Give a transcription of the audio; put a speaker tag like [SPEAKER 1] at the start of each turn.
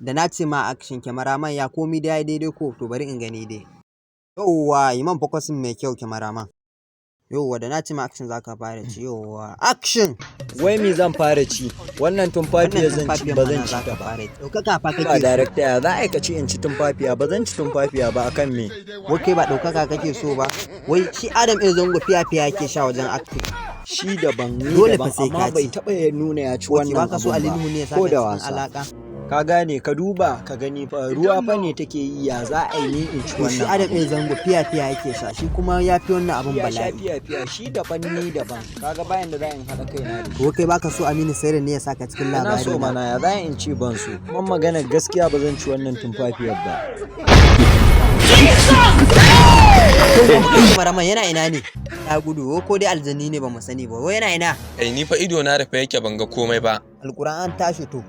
[SPEAKER 1] Da na ce ma action, cameraman, ya komi da ya daidai ko? To, bari in gani dai. Yauwa, yi man focusing mai kyau, cameraman. Yauwa, da na ce ma action zaka fara ci. Yauwa, action.
[SPEAKER 2] Wai me zan fara ci? Wannan tumfafiya zan ci? Ba zan ci ta ba.
[SPEAKER 1] Ɗaukaka fa
[SPEAKER 2] Ba
[SPEAKER 1] kake so.
[SPEAKER 2] Director, ya za a ka ci in ci tumfafiya? Ba zan ci tumfafiya ba. Akan me?
[SPEAKER 1] Wai kai ba ɗaukaka kake so ba? Wai shi Adam A Zango fiya fiya yake sha wajen acting.
[SPEAKER 2] Shi daban, ni
[SPEAKER 1] Dole
[SPEAKER 2] daban.
[SPEAKER 1] fa sai
[SPEAKER 2] Amma
[SPEAKER 1] ka
[SPEAKER 2] bai
[SPEAKER 1] ci.
[SPEAKER 2] taɓa nuna ya ci
[SPEAKER 1] Oke,
[SPEAKER 2] wannan
[SPEAKER 1] baka so
[SPEAKER 2] abun
[SPEAKER 1] Ali
[SPEAKER 2] ba.
[SPEAKER 1] Nuhu ne ya
[SPEAKER 2] Ko
[SPEAKER 1] saka
[SPEAKER 2] da
[SPEAKER 1] cikin
[SPEAKER 2] wasa.
[SPEAKER 1] alaka?
[SPEAKER 2] Ka gane, ka duba ka gani fa, ruwa fa ne take yi. Ya za a yi ni in ci
[SPEAKER 1] To, shi
[SPEAKER 2] wannan
[SPEAKER 1] Adam
[SPEAKER 2] abun?
[SPEAKER 1] A Zango fiya fiya yake sha, shi kuma ya fi wannan abun
[SPEAKER 2] Ya sha
[SPEAKER 1] bala'i.
[SPEAKER 2] fiya fiya, shi daban, ni daban. Kaga bayan da za in haɗa kaina da shi.
[SPEAKER 1] Ko kai baka so Aminu Saira ne ya saka cikin
[SPEAKER 2] Ina
[SPEAKER 1] labari
[SPEAKER 2] so
[SPEAKER 1] na?
[SPEAKER 2] mana, ya za in ci ban so? Kuma magana gaskiya, ba zan ci wannan tumfafiyar ba.
[SPEAKER 1] Cameraman, yana ina ne? Ya gudu ko dai aljanni ne, ba mu sani ba. Wai yana ina?
[SPEAKER 3] Kai, ni fa ido na rufe yake, ban ga komai ba.
[SPEAKER 1] Alƙur'an an tashi to.